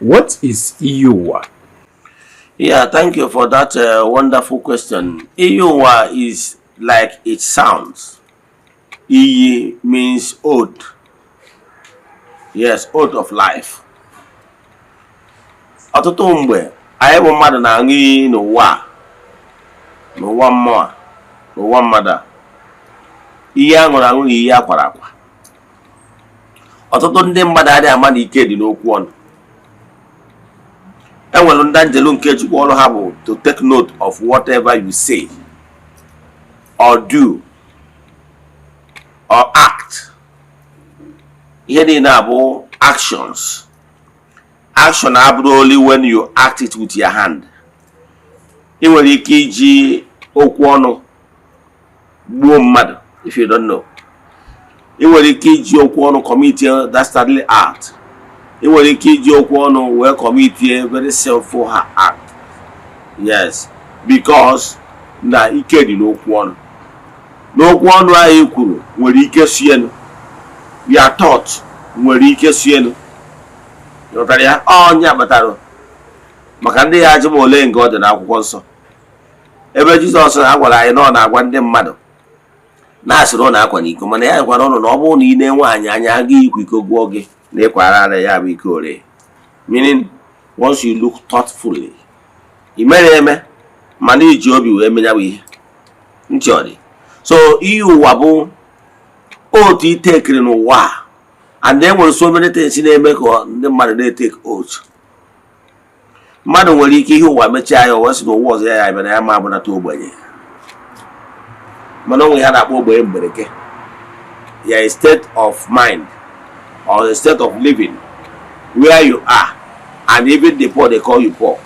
What is iyi ụwa? Yeah, thank you for that wonderful question. Iyi ụwa is like it sounds. Iyi means oath. Yes, oath of life. Ọtụtụ mgbe anyị bụ mmadụ na-aṅụ iyi n'ụwa a, n'ụwa mmụọ a, n'ụwa mmadụ a. Iyi a ṅụrụ aṅụ na iyi akwara akwa. Ọtụtụ ndị mmadụ adịghị ama na ike dị n'okwu ọnụ. Enwere ndị anjelu nke Chukwu ọrụ ha bụ to take note of whatever you say or do or act. Ihe niile abụ actions. Action abụrụ only when you act it with your hand. Ị nwere ike iji okwu ọnụ gbuo mmadụ if you don't know. Ị nwere ike iji okwu ọnụ commit dastardly act. Ị nwere ike iji okwu ọnụ wee commit very sinful act. Yes, because na ike dị n'okwu ọnụ. N'okwu ọnụ anyị kwuru nwere ike si elu. Your thought nwere ike si elu. Ghọtara ya? Ọnya kpatara maka ndị ya ajụ m ole nke ọ dị n'Akwụkwọ Nsọ ebe Jizọs na-agwara anyị na ọ na-agwa ndị mmadụ na-asịrị ụnụ akwa n'iko, mana ya gwara ụnụ na ọ bụrụ na ị na-enwe anyị anya aga ikwa iko gụọ gị na ịkwara ara ya bụ iko ore. Meaning, once you look thoughtfully, ị mere eme, mana iji obi wee menya bụ ihe ntị ọ dị. So iyi ụwa bụ otu itekiri n'ụwa a, and e nwere so many things na-eme ka ndị mmadụ na-etake oath. Mmadụ nwere ike ihe ụwa mechaa ya, o wee sị na ụwa ọzọ ya ya bịa na ya ma abụnata ogbenye, mana onwe ya na-akpọ ogbenye mbereke ya, a state of mind or a state of living where you are and even the poor, they call you poor.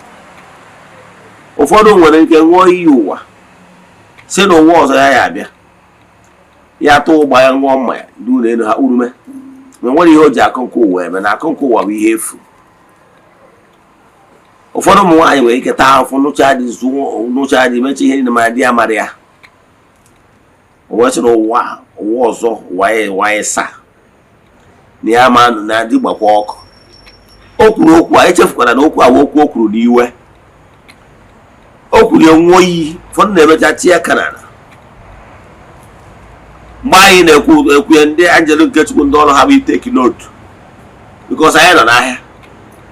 Ụfọdụ nwere ike ṅụọ iyi ụwa si n'ụwa ọzọ ya ya abịa, ya tụọ ụgba ya, ṅụọ mmanya ndị ụlọ elu ha urume ma nwere ihe o ji akụ nke ụwa eme, na akụ nke ụwa bụ ihe efu. Ụfọdụ ụmụ nwaanyị nwere ike taa afụ, nụcha dị, zụọ, nụcha dị, mechaa ihe niile, ma di ya mara ya, o wee sị na ụwa ụwa ọzọ, ụwa ya, ụwa ya saa na ya ma na di gbakwa ọkụ. O kwuru okwu a, echefukwara na okwu a bụ okwu o kwuru n'iwe. O kwuru ya, nwụọ iyi. Ụfọdụ na-emecha tie aka n'ala. Mgbe anyị na-ekwu ekwu, ndị anjelu nke Chukwu, ndị ọrụ ha bụ itake note, because anyị nọ n'ahịa,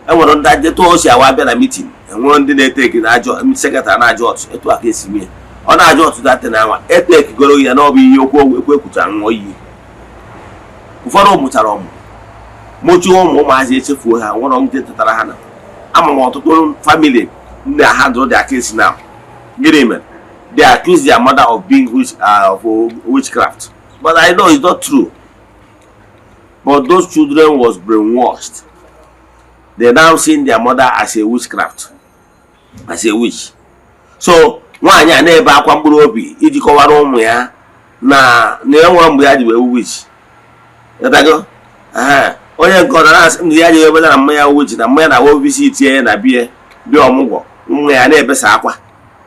enwere ndị etu o si awa abịa na meeting, enwere ndị na-eteki na ajọ secretary na-ajụ ọtụ etu a ka esi mee. Ọ na-ajụ ọtụ datị na anwa etekigoro ya na ọ bụ ihe okwu ekwu ekwuchara ṅụọ iyi. Ụfọdụ mụchara ọmụ, mụchie ụmụ, ụmụazị echefuo ha, nwere ndị tetara ha na ama m. Ọtụtụ family ndị a handle their case now. Gịnị mere? They accuse their mother of being witch, of witchcraft, but I know it's not true. But those children was brainwashed. They now seeing their mother as a witchcraft, as a witch. So nwaanyị a na-ebe akwa mkpụrụ obi iji kọwara ụmụ ya na enwere mgbe ya ji wee witch. Ịtago? Onye nke ọzọ na-asị ndị ya ji ebe na mmanya witch, na mmanya na-awa visit ya na bie bịa ọmụgwọ, nwa ya na-ebesa akwa,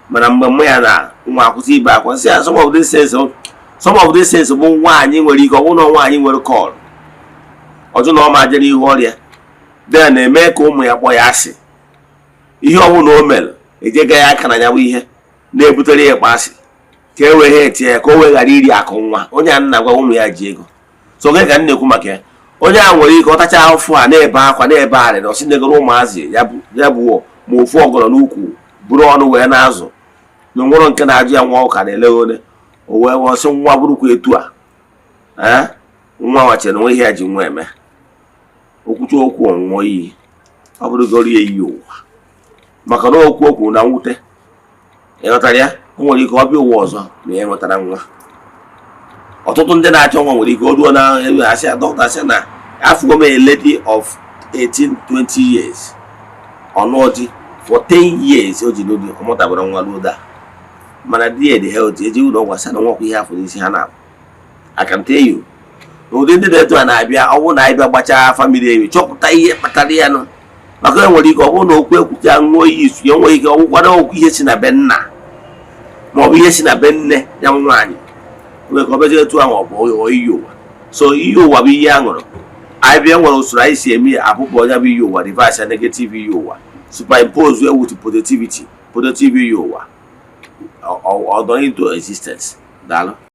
mana mgbe mmanya na nwa akwụsị ibe akwa, sị ya some of these things bụ nwaanyị nwere ike ọ bụrụ na nwaanyị nwere call ọjụ na ọ ma jere ihu ọrịa, then na-eme ka ụmụ ya kpọọ ya asị. Ihe ọbụla o mere, ejega ya aka na ya bụ ihe na-ebutere ya ịkpọ asị, ka e wee ha etinye ya ka o wee ghara iri akụ nwa. Onye a nna gwa ụmụ ya ji ego so oge ka m na-ekwu maka ya. Onye a nwere ike ọ tacha afụfụ a, na-ebe akwa, na-ebe arịrị, ọsị negoro ụmụazị ya bụ ma ofu ọgọrọ n'ukwu bụrụ ọnụ wee na-azụ na onwero nke na-ajụ ya nwa ụka na-ele ole o wee wọsị nwa bụrụkwa etu a. Ee, nwa nwachere na onwe ihe ya ji nwa eme. Okwucha okwu, ọnwụọ iyi, ọ bụrụgoro ya iyi ụwa, maka na okwu o kwuru na mwute. Ịghọtara ya? O nwere ike ọ bịa ụwa ọzọ na ya nwetara nwa. Ọtụtụ ndị na-achọ nwa nwere ike o ruo na asị dọkịta asị na afụgo m a lady of 18 20 years, ọnụọdị for 10 years, o ji n'obi ọ mụtabara nwa ruo daa, mana di ya dị healthy. Eji ụlọ ọgwụ asị na nwakwa ihe afọ n'isi ha na-abụ. I can tell you na ụdị ndị na-eto a na-abịa, ọ bụrụ na anyị bịa gbachaa family enyi, chọpụta ihe kpatara ya nụ, maka e nwere ike ọ bụrụ na okwu ekwucha ṅụọ iyi isu ya, nwere ike ọ bụkwara okwu ihe si na be nna maọbụ ihe si na be nne ya nwaanyị nwere ka ọ bịazie etu ahụ. Ọ bụ iyi ụwa. So iyi ụwa bụ iyi a ṅụrụ. Anyị bịa, nwere usoro anyị si eme ya. Apụpụ onye bụ iyi ụwa, reverse negative iyi ụwa, superimpose with positivity, positive iyi ụwa, ọ dọ into existence. Daalụ.